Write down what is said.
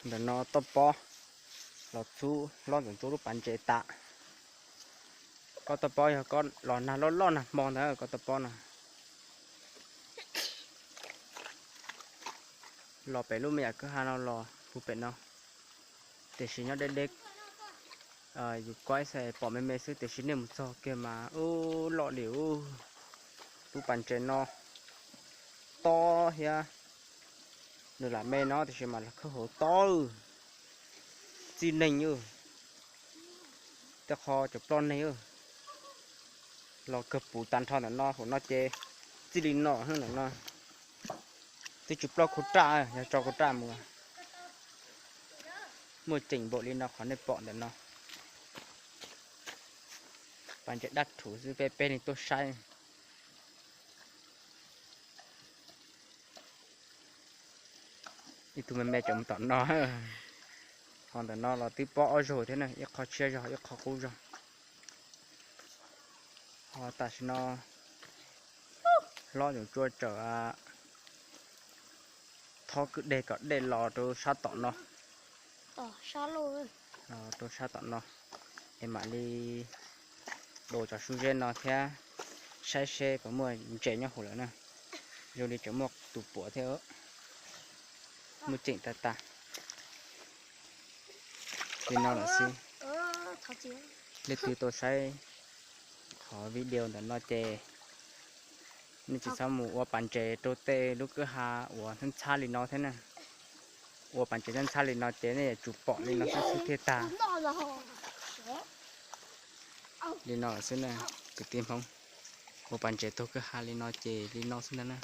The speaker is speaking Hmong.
Ntawm no toj pob los txhub hlob ntxoov ntsuab lub pas ntses tas. Koj toj pob yog koj los nag loj loj nag hmo ntawd koj toj pob no. Los pem lub me yam kwj ha no los puag pem no, tiam sis nyob deb deb. Yus kuaib xwb pom me me xwb tiam sis nej mus txog kiag mas ub loj li ub. Lub pas ntses no tob thiab, nws lam me no tiam sis mas los khawb hauv tob, txij neeg, tej qho cov ploj neeg los kawg puv tag nrho ntawm no. Hauv no ces txij li no ntawm no, twb tsis ploj kuv raj, yog tso kuv raj mus. Muaj ceem npaum li no qhov nej pom ntawm no. Pas ntses dab rhuv xwb peb peb leeg tuaj saib. Ib tug me me cov mus tom no. Ho ntawm no los twb pob ob zaug thiab na, ib qho tshiab zog ib qho qub zog. Ho tam sim no hlob ntxoov ntsuab tsaws thob kwj deg kom dej los rau sab tom no, rau sab tom no, es mam li do cov sub zeb no thiab saib seb puas muaj ntses nyob hauv lawm na. Zoo li tseem muaj tus puam thiab, muaj ceem tag tag. Li no lawm xwb. Leej twg tau saib qhov video ntawm no ces nej tsis txhob mus ua pas ntses rau tej lub kwj ha uas ntxhab ntxhab li no thiab na. Ua pas ntses ntxhab ntxhab li no ces nej yuav tsum pom li no xwb xwb thiaj tag. Li no lawm xwb na, kwv tij Hmoob. Ua pas ntses taug kwj ha li no ces li no xwb ntag na.